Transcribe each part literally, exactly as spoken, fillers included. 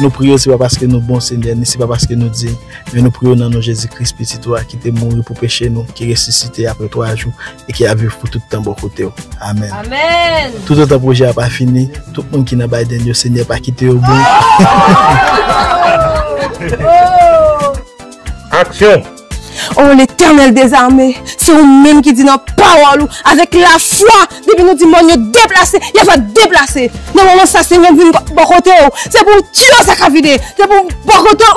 Nou priye w, se pa paske nou bon, Senyè, ni se pa paske nou diy, men nou priye w nan non Jezi Kris, Pitit ou a, ki te mouri pou peche nou, ki resisite apre twa jou, e ki ap viv pou tout tan bò kote w. Amèn. Amèn. Toutotan pwojè a pa fini, tout moun ki nan Biden yo, Senyè, pa kite yo bon. Aksyon! O Letènèl dèzame, se ou menm ki di nan pawòl ou, avèk lafwa, depi nou di mòn yo deplase, y ap deplase. Nan moman sa, Senyè, m vin bò kote w. Se pou w tire sa k ap vide. Se pou w bò kote w.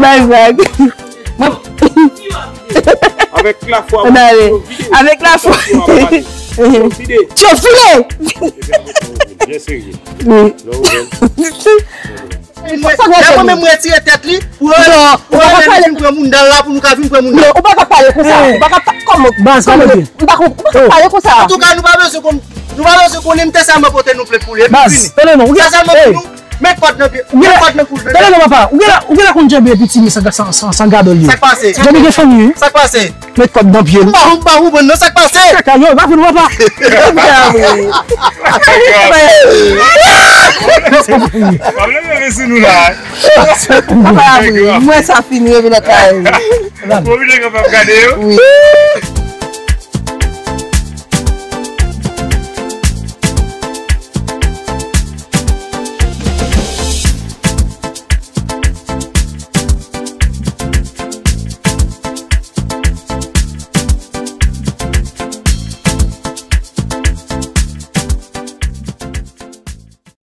Bay vag. Avèk lafwa, avèk lafwa. Yo vide. Yo vide. Byen serye. Wi. Lè mwen menm m retire tèt li, pou yo, pou yo vin pran moun dan la, pou nou ka vin pran moun dan. Non, ou pa ka pale konsa. Ou pa ka pa-, kòman, baz, kòman, ou pa ka, ou pa ka pale konsa. Antouka, nou pa bezwen konn, nou pa bezwen konnen m te sèlman pote nou plent pou li. Epi baz, fini. Tande non, ou gen, tande non, papa, ou gen la, ou gen la konn djenbe epi timi san, san, san, san gade li. Sa k pase? Djenbe gen fanmi, wi. Sa k pase? Met kòd nan pye l. M pa, m pa konprann non, sa k pase? Kaka yo, pa vin, papa. Pa vle reve sou nou la. Papa, mwen sa fini, reve nan kay. Bon, vin kapab gade yo. Wi.